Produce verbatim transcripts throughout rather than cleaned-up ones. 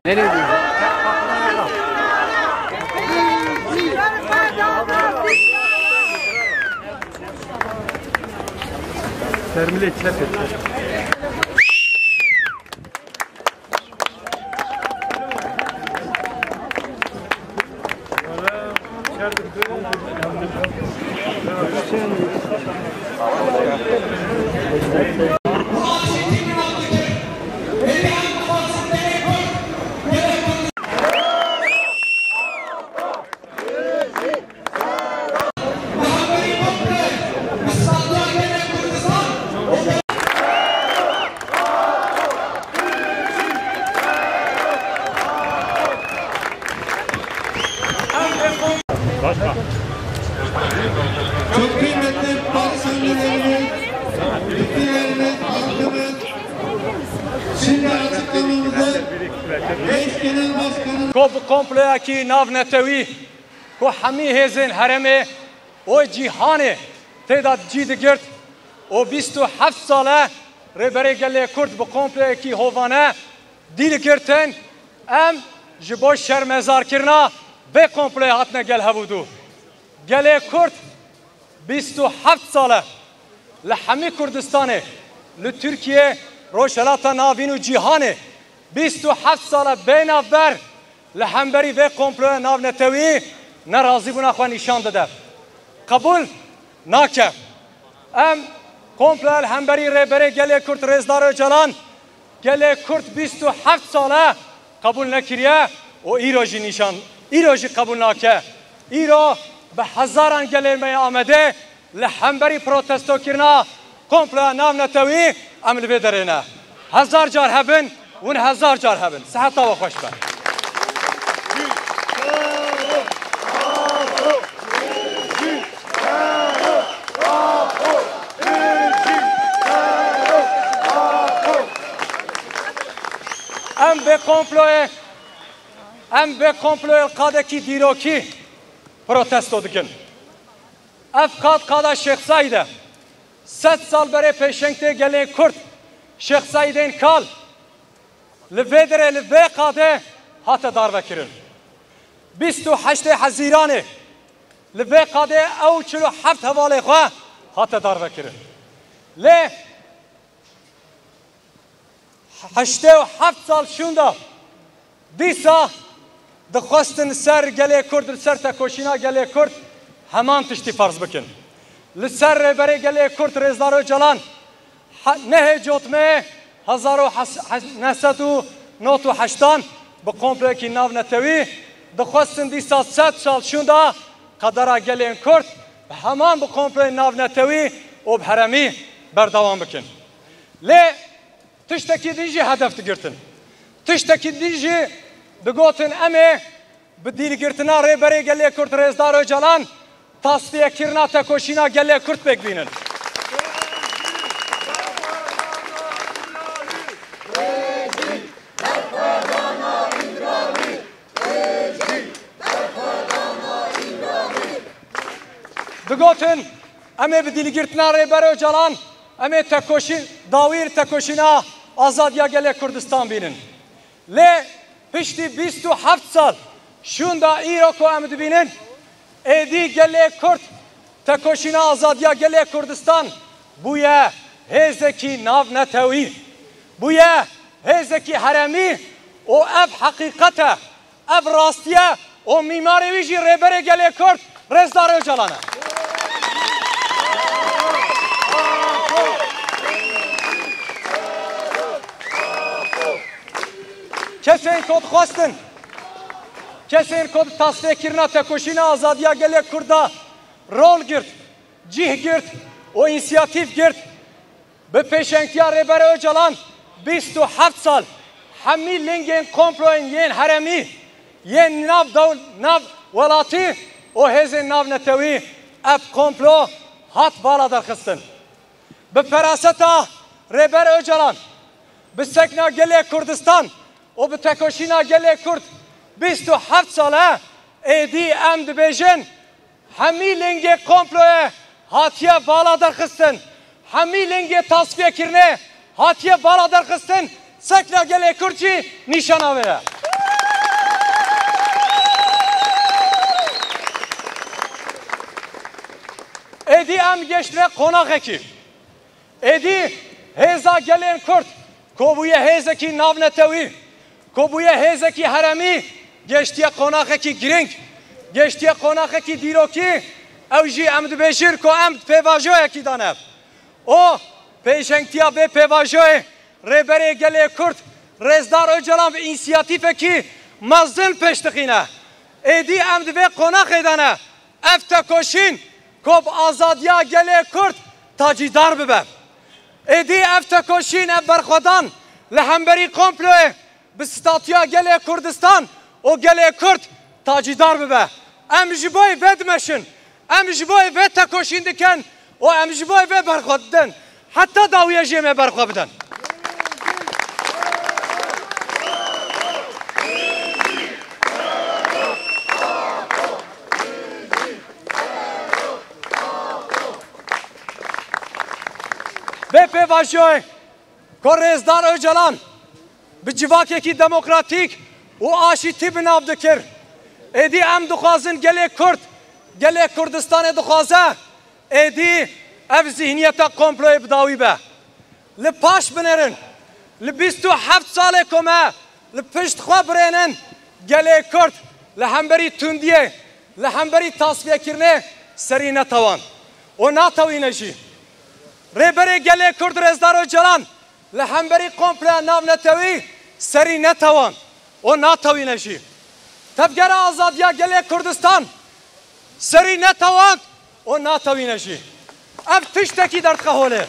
Nereye gidiyorsun? Termile çep et. Çok kıymetli personellerimiz, vekillerimiz, halkımız, şimdi açıklamamızı eş genel başkanımız Ku bi komployekî navnetewî ku hemî hêzên herêmê û cîhanê tê de cî digirt û bîst û heft sal e Rêberê Gelê Kurd bi komployekî hovane dîl girtin, em ji bo şermezarkirina vê komployê hatine gel hevûdû. Gelê Kurd bîst û heft sal e li hemî Kurdistanê, li Tirkiye, Rojhelata Navîn û cîhanê bîst û heft sal e bê navber li hemberî vê komploya navnetewî nerazîbûna xwe nîşan dide. Qebûl nake. Em komploya li hemberî Rêberê Gelê Kurd Rêzdar Ocalan, Gelê Kurd bîst û heft sal e qebûl nekiriye û îro jî nîşan, îro jî qebûl nake. Îro bi hezaran gelê me yê Amedê li hemberî protestokirina komploya navnetewî em li vê derê ne. Hezar car hebin, hûn hezar car hebin. Siheta we xweş be. Em vê komployê, em vê komployê li qadekî dîrokî protesto dikin. Ev qad qada Şêx Seîd e. Sed sal berê pêşengtê gelê Kurd Şêx Seîdên Kal li vê derê, li vê qadê hate darvekirin. Bîst û heştê Hezîranê li vê qadê ew çil û heft hevalê xwe hate darvekirin. Lê heştê û heft sal şûnda dîsa dixwestin li ser gelê Kurd, li ser tekoşîna gelê Kurd heman tiştî ferz bikin. Li ser Rêberê Gelê Kurd Rêzdar Ocalan he-, nehê Cotmeyê hezar û neh sed û nod û heştan bi komployekî navnetewî dixwestin dîsa sed sal şûnda qedera gelên Kurd bi heman bi komployên navnetewî û bi heremî berdewam bikin. Lê tiştekî din jî hedef digirtin. Tiştekî din jî digotin, em ê bi dîlgirtina Rêberê Gelê Kurd Rêzdar Ocalan tasfiyekirina tekoşîna gelê Kurd pêk bînin. Digotin, em ê bi dîlgirtina Rêber Ocalan, em ê tekoşîn, dawî li tekoşîna azadiya gelê Kurdistan bînin. Lê piştî bîst û heft sal şûnda îro ku em dibînin, êdî gelê Kurd, tekoşîna azadiya gelê Kurdistan bûye hêzekî navnetewî, bûye hêzekî heremî û ev heqîqet e. Ev rastî ye û mîmarê wî jî Rêberê Gelê Kurd Rêzdar Ocalan e. Kesên ku dixwestin, kesên ku di tasfêkirina tekoşîna azadiya gelê Kurd de rol girt, cih girt û însiyatîf girt, bi pêşengtiya Rêber Ocalan bîst û heft sal hemî lingên komployên yên heremî, yên nav dewl-, nav welatî û hêzên navnetewî ev komplo hat vala derxistin. Bi feraseta Rêber Ocalan, bi sekna gelê Kurdistan û bi tekoşîna gelê Kurd bîst û heft sal e, êdî em dibêjin, hemî lingê komployê hatiye vala derxistin. Hemî lingê tasfiyekirinê hatiye vala derxistin. Sekna gelê Kurd jî nîşana vê ye. Êdî em geştine qonaxekî. Êdî hêza gelên Kurd, ku bûye hêzekî navnetewî, ku bûye hêzekî herêmî, geştiye qonaxekî girîng, geştiye qonaxekî dîrokî, ew jî em dibêjin ku em di pêvajoyekî de ne. O pêşengtiya vê pêvajoyê Rêberê Gelê Kurd Rêzdar Ocalan bi însiyatîfekî mezin pêş dixîne. Êdî em di vê qonaxê de ne. Ev tekoşîn ku bi azadiya gelê Kurd tacîdar bibe. Êdî ev tekoşîn, ev berxwedan li hemberî komployê bi statûya gelê Kurdistan û gelê Kurd tacîdar bibe. Em ji bo vê dimeşin. Em ji bo vê tekoşîn dikin û em ji bo vê berxwe didin. Heta dawiyê jê me berxwe bidin. Vê pêvajoyê ku Rêzdar Ocalan bi civakekî demokratîk û aşîtî bi nav dikir. Êdî em dixwazin gelê Kurd, gelê Kurdistanê dixwaze, êdî ev zihniyeta komployê bi dawî be. Li paş binêrin. Li bîst û heft salê ku me li pişt xwe birênin, gelê Kurd li hemberî tundiyê, li hemberî tasfiyekirinê serî netewand û natewîne jî. Rêberê Gelê Kurd Rêzdar Ocalan li hemberî komploya navnetewî serî netewand û natewîne jî. Tevgera Azadiya Gelê Kurdistan serî netewand û natewîne jî. Ev tiştekî derdixe holê.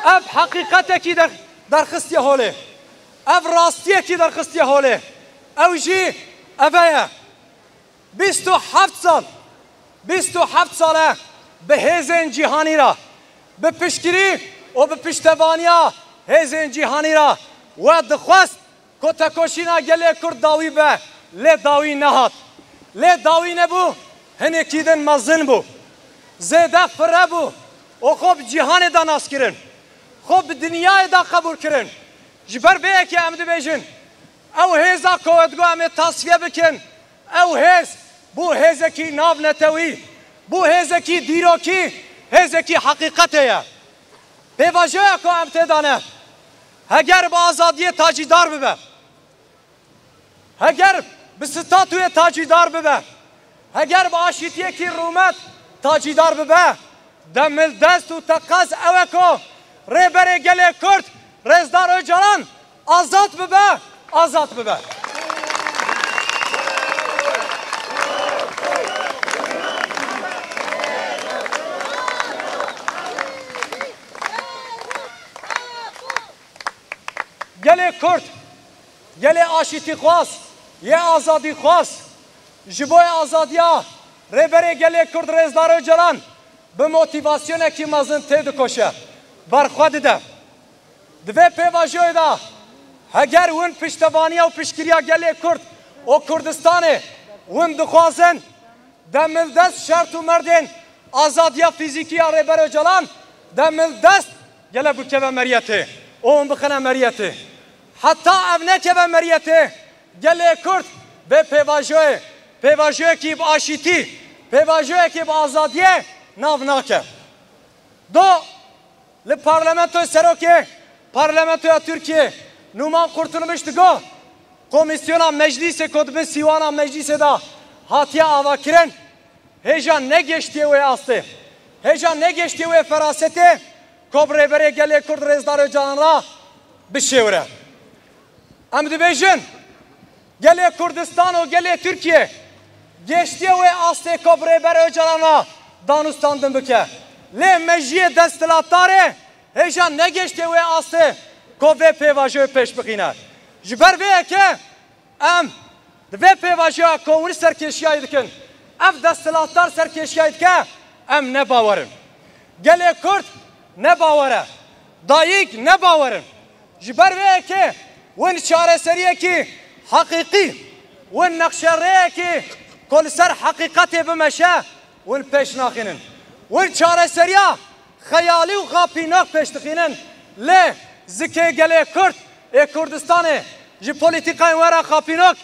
Ev heqîqetekî der-, derxistiye holê. Ev rastiyekî derxistiye holê. Ew jî ev e. Bîst û heft sal, bîst û heft sal e bi hêzên cîhanî re, bi piştgirî û bi piştevaniya hêzên cîhanî re we dixwest ku tekoşîna gelê Kurd dawî be, lê dawî nehat. Lê dawî nebû, hinekî din mezin bû. Zêde firre bû û xwe bi cîhanê de nas kirin. Xwe bi dinyayê de qebûl kirin. Ji ber vê yekê em dibêjin, ew hêza ku we digot em ê tasfiye bikin, ew hêz bû hêzekî navnetewî, bû hêzekî dîrokî, hêzekî heqîqetê ye. Pêvajoya ku em tê de ne, heger bi azadiyê tacîdar bibe, heger bi statûyê tacîdar bibe, heger bi aşîtiyekî rûmet tacîdar bibe, demildest û teqez ew e ku Rêberê Gelê Kurd Rêzdar Ocalan azad bibe, azad bibe. Gelê Kurd, gelê aşîtîxwaz, yê azadîxwaz, ji bo azadiya Rêberê Gelê Kurd Rêzdar Ocalan bi motîvasyonekî mezin têdikoşe, berxwe dide. Di vê pêvajoyê de heger hûn piştevaniya û piştgiriya gelê Kurd û Kurdistanê hûn dixwazin, demildest şert û merdên azadiya fîzîkî ya Rêber Ocalan, demildest gele bikeve meriyetê û hûn bixine meriyetê. Heta ev nekeve meriyetê, gelê Kurd vê pêvajoyê, pêvajoyekî bi aşîtî, pêvajoyekî bi azadiyê nav nake. Do Li Parlamentoyê Serokê Parlamentoya Tirkiyê Numan Kurtulmuş digot, komîsyona meclîsê ku di bin sîwana meclîsê de hatiye avakirin, hêja negihiştiye wê astê, hêja negihiştiye wê ferasetê ku bi Rêberê Gelê Kurd Rêzdar Ocalan re bişêwire. Em dibêjin, gelê Kurdistan û gelê Tirkiye gêştiye wê astê ku bi Rêber Ocalan re danûstandin bike. Lê mejiyê desthilatdarê hêja negêştiye wê astê ku vê pêvajoyê pêş bixîne. Ji ber vê yekê em di vê pêvajoya ku hûn serkêşiyayê dikin, ev desthilatdar serkêşiyayê dike, em ne bawer in. Gelê Kurd ne bawer e. Dayik ne bawer in. Ji ber vê yekê win çareseriyekî heqîqî, win nexşerêyekî ku li ser heqîqetê bimeşe, win pêş naxînin. Win çareseriya xeyalî û xapînak pêş dixînin. Lê zikê gelê Kurd ê Kurdistanê ji polîtîkayên we re xapînok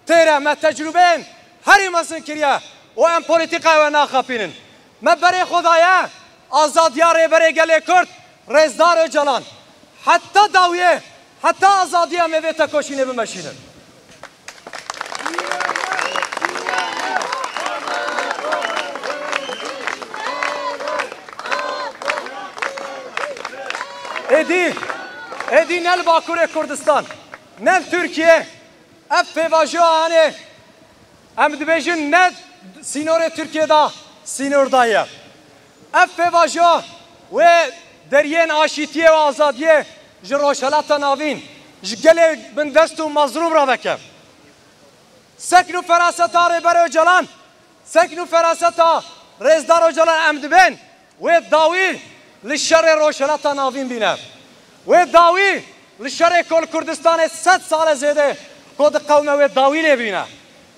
têr e. Me tecrûbeyên herî mezin kiriye û em polîtîkaya we naxapînin. Me berê xwe daye azadiya Rêberê Gelê Kurd Rêzdar Ocalan. Heta dawiyê, heta azadiyê em ê vê tekoşînê bimeşînin. Êdî, êdî ne li Bakurê Kurdistan, ne li Tirkiye, ev pêvajoya anê, em dibêjin ne sînorê Tirkiye de sînor daye. Ev pêvajo wê deriyên aşîtiyê û azadiyê ji Rojhelata Navîn, ji gelê bindest û mazlûm re veke. Sekn û feraseta Rêber Ocalan, sekn û feraseta Rêzdar Ocalan em dibên wê dawî li şerê Rojhelata Navîn bîne. Wê dawî li şerê ku li Kurdistanê sed sal e zêde ku diqewime wê dawî lê bîne.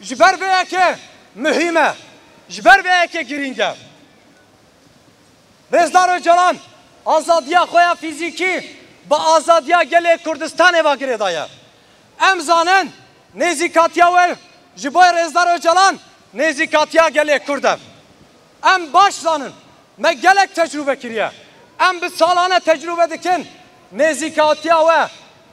Ji ber vê yekê muhîm e. Ji ber vê yekê girîng e. Rêzdar Ocalan azadiya xwe ya fîzîkî bi azadiya gelê Kurdistanê ve girêdaye. Em zanin nêzîkatiya we ji bo Rêzdar Ocalan nêzîkatiya gelê Kurd e. Em baş zanin, me gelek tecrûbe kiriye. Em bi salan e tecrûbe dikin nêzîkatiya we.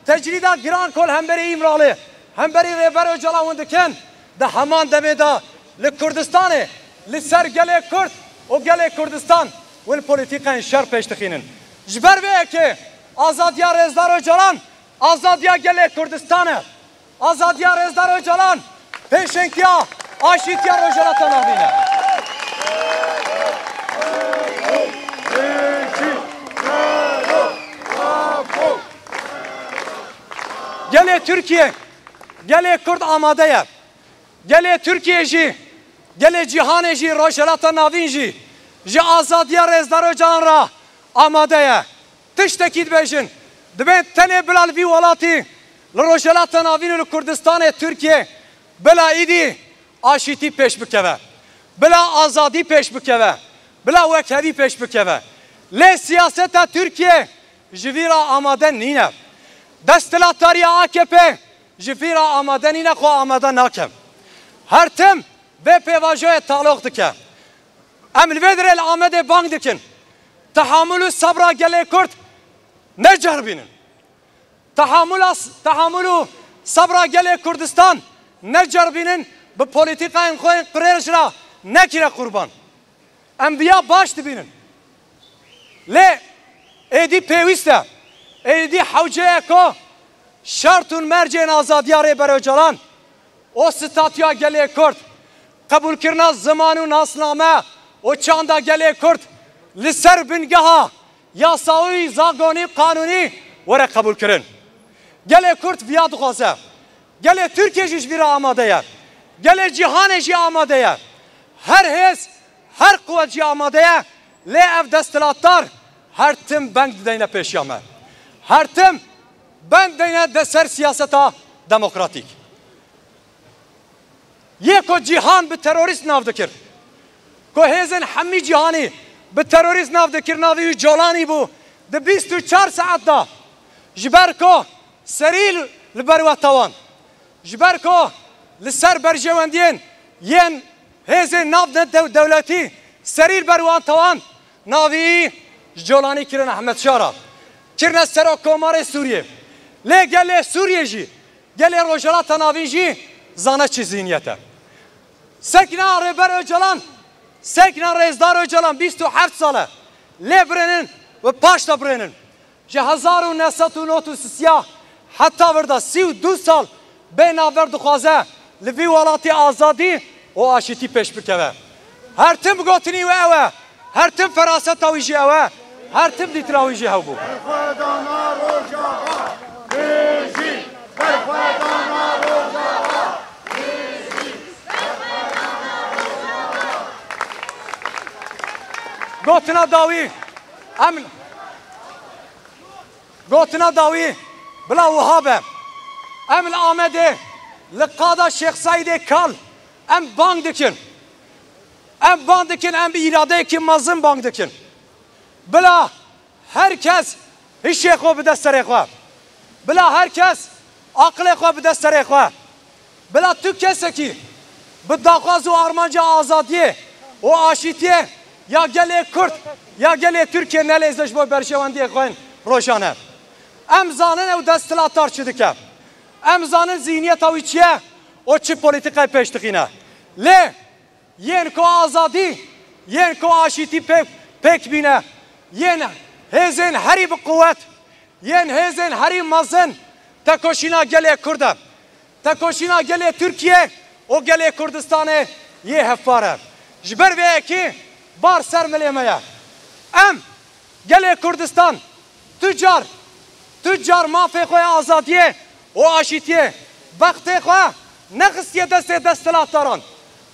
Tecrîda giran ku li hemberî Îmralê, hemberî Rêber Ocalan hûn dikin, di heman demê de li Kurdistanê li ser gelê Kurd û gelê Kurdistan hûn polîtîkayên şer pêş dixînin. Ji ber vê yekê azadiya Rêzdar Ocalan azadiya gelê Kurdistan e. Azadiya Rêzdar Ocalan pêşengtiya aşîtiya Rojhilata Navîn e. Gelê Tirkiye, gelê Kurd amade ye. Gelê Tirkiye jî, gelê cîhanê jî, Rojhilata Navîn jî ji azadiya Rêzdar Ocalan re amade ye. Tiştekî dibêjin, dibên tenê bila li vî welatî, li Rojhilata Navîn û li Kurdistanê Tirkiye bila êdî aşîtî pêş bikeve, bila azadî pêş bikeve, bila wekhevî pêş bikeve. Lê siyaseta Tirkiye ji vî re amade nîne. Desthilatdariya A K P ji vî re amade nîne, xwe amade nake. Her tim vê pêvajoyê taloq dike. Em li vê dirê li Amedê bang dikin. Tehamul û sebra gelê Kurd neceribînin. Tehamula, tehamul û sebra gelê Kurdistan neceribînin, bi polîtîkayên xwe yên qirêj re nekire qurban. Em viya baş dibînin. Lê êdî pêwîst e. Êdî hewce ye ku şert û mercên azadiya Rêber Ocalan û statûya gelê Kurd, qebûlkirina ziman û nasname û çanda gelê Kurd li ser bingeha yasawî, zagonî, qanûnî were qebûlkirin. Gelê Kurd viya dixwaze. Gelê Tirkiye jî ji vî re amade ye. Gelê cîhanê jî amade ye. Her hêz, her quwet jî amade ye. Lê ev desthilatdar her tim beng dideyne pêşiya me. Her tim beng dideyne de ser siyaseta demokratîk. Yê ku cîhan bi terorîst nav dikir, ku hêzên hemî cîhanî bi terorîst nav dikir, navê wî Colanî bû, di bîst û çar saet de ji ber ku serî li ber we tawan, ji ber ku li ser berjewendiyên yên hêzên nav ne dew-, dewletî serî li ber wan tawan, navî ji Colanî kirin Ehmed Şara. Kirine Serokkomarê Sûriyê. Lê gelê Sûriyê jî, gelê Rojhilata Navîn jî zane çi zîniyet e. Sekna Rêber Ocalan, sekna Rêzdar Ocalan bîst û heft sal e. Lê birênin û paş de birênin. Ji hezar û neh sed û nod û sisiya heta vir de sî û du sal bê navber dixwaze li vî welatî azadî û aşîtî pêş bikeve. Her tim gotinî wê ew e, her tim feraseta wî jî ew e, her tim dîtina wî jî hew bû. Berxwedana Rojava, bijî! Berxwedana Rojava, bijî! Gotina dawî, em Gotina dawî bila wiha be. Em li Amedê li qada Şêx Seîdê Kal em bang dikin. Em bang dikin, em bi îradeyekî mezin bang dikin. Bila her kes Hişê xwe bide serê xwe. Bila her kes aqilê xwe bide serê xwe. Bila tu kesekî bi daxwaz û armanca azadiyê û aşîtiyê ya gelê Kurd, ya gelê Tirkiye nelêze ji bo berjewendiyê xwe yên rojane. Em zanin ew desthilatdar çi dike. Em zanin zihniyeta wî çi ye û çi polîtîkayê pêş dixîne. Lê yên ku azadî, yên ku aşîtî pê-, pêk bîne, yên hêzên herî bi quwet, yên hêzên herî mezin tekoşîna gelê Kurd e. Tekoşîna gelê Tirkiye û gelê Kurdistanê yê hevpar e. Ji ber vê yekê bar ser milê me ye. Em, gelê Kurdistan, tu car, tu car mafê xwe ya azadiyê û aşîtiyê, bextê xwe nexistiye destê desthilatdaran,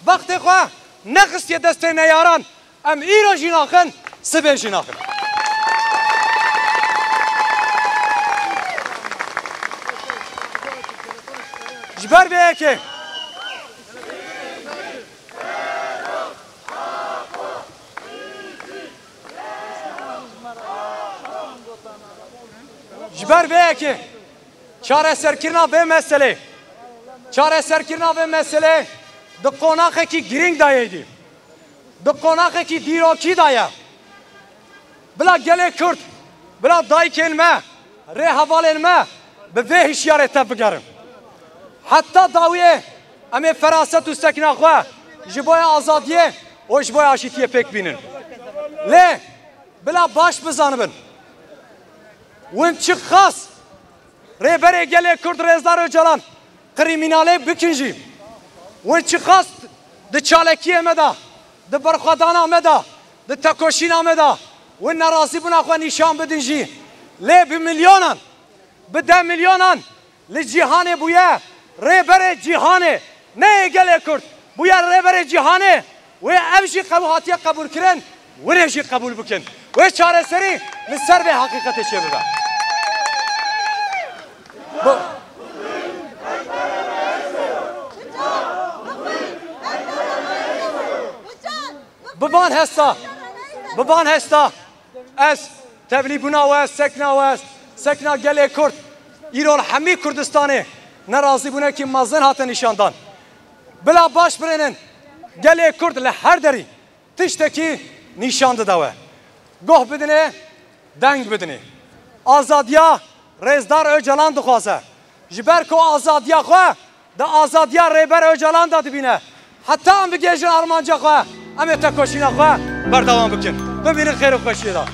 bextê xwe nexistiye destê neyaran. Em îro jî naxin, sibê jî naxin. Ji ber vê yekê, ji ber vê yekê çareserkirina vê meselê, çareserkirina vê meselê di qonaxekî girîng de ye dî. Di qonaxekî dîrokî de ye. Bila gelê Kurd, bila dayikên me, rêhevalên me bi vê hişyarê tevbigerin. Heta dawiyê em ê feraset û sekna xwe ji boya azadiyê û ji boya aşîtiyê pêk bînin. Lê bila baş bizanibin. Win çi xas Rêberê gelê Kurd Rêzdar Ocalan krîmînalê bikin jî, win çi xas di çalekiyê me de, di berxwedana me de, di tekoşîna me de win nerazîbûna xwe nîşan bidin jî, lê bi milyonan, bi deh milyonan li cîhanê bûye rêberê cîhanê, ne yê gelê Kurd, bûye rêberê cîhanê. Wê ev jî qebû hatiye qebûlkirin, win ê jî qebûl bikin. Wê çareserî li ser vê heqîqetê çêbibe. Bu, bi van hesta, bi van hesta ez tevlîbûna we, sekna we, sekna gelê Kurd, îro li hemî Kurdistanê nerazîbûnekî mezin hate nîşandan. Bila baş birênin, gelê Kurd li her derî tiştekî nîşan dide we. Guh bidinê, deng bidinê. Azadiya Rêzdar Ocalan dixwaze. Ji ber ku azadiya xwe di azadiya Rêber Ocalan de dibîne. Heta em bigihêjin armanca xwe, em ê tekoşîna xwe berdewam bikin. Bimînin xêr û xweşiyê de.